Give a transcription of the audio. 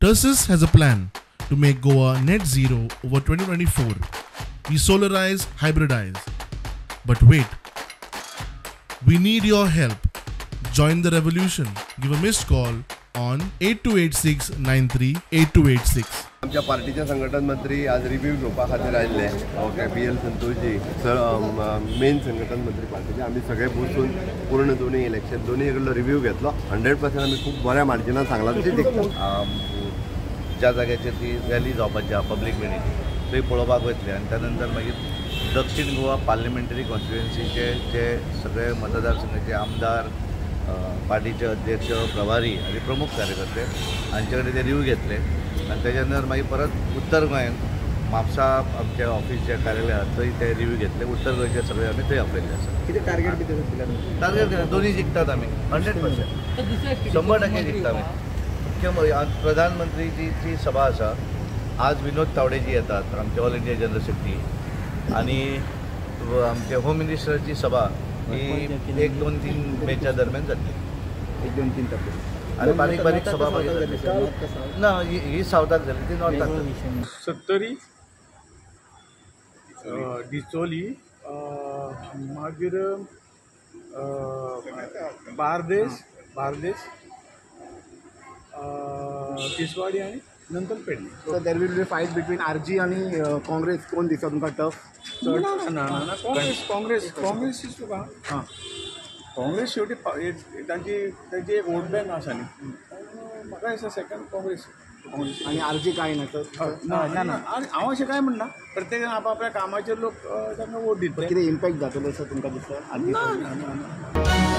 Tersus has a plan to make Goa net zero over 2024. We solarize, hybridize. But wait, we need your help. Join the revolution. Give a missed call on 8286 938286. आमच्या पार्टीचे संघटन मंत्री आज review घेवपा खातीर आयिल्ले. Okay, B L Santoshji sir main संघटन मंत्री पार्टीचे. आमी सगळे बसून पूर्ण दोन्ही इलेक्शन दोन्ही कडलो रिव्ह्यू घेतलो. 100% आमी खूब बऱ्या मार्जिनान सांगला तशें जिखता. ज्या जाग्याचेर ती रॅली जावपाची आहा पब्लीक मिटींग थंय पळोवपाक वयतले आनी त्या नंतर मागीर दक्षिण गोवा पार्लिमेंटरी कॉन्स्टिट्युएन्सीचे जे सगळे मतदारसंघाचे आमदार, पार्टीचे अध्यक्ष, प्रभारी आनी प्रमुख कार्यकर्ते हांचे कडेन ते रिव्यू घेतले आनी तेच्या नंतर मागीर परत उत्तर गोंयांत म्हापसा आमच्या ऑफिस जे कार्यालय आहा थंय ते रिव्यू घेतले. उत्तर गोंयचे सगळे आमी थंय आपयल्ले आसा. कितें टार्गेट कितें? टार्गेट दोन्ही जिखतात आमी 100%, 100% जिखता आमी. मुख्य प्रधानमंत्रीची सभा आसा. आज विनोद तावडेजी येतात आमचे ऑल इंडिया जनरल सेक्रेटरी आनी आमचे होम मिनिस्टराची सभा ही 1, 2, 3 मेच्या दरम्यान जातली. 1, 2, 3 तारखेर आनी बारीक बारीक सभा मागीर ना. ही सावथाक जाली, ती नॉर्थाक जाली. सत्तरी, डिचोली, मागीर बार्देस, तिसवाडी आनी नंतर Pedne. So there will be fight between RG आनी काँग्रेस. कोण दिसता तुमकां टफ? ना ना ना, काँग्रेस काँग्रेस तुका हां काँग्रेस शेवटी तांची तांची एक वोट बँक आसा न्ही. म्हाका दिसता सेकंड काँग्रेस. आनी आरजी काय ना तर? ना ना, आनी हांव अशें काय म्हणना, प्रत्येकान आपआपल्या कामाचेर लोक तांकां वोट दितले. कितें इम्पॅक्ट जातलो असो तुमकां दिसता? ना ना ना.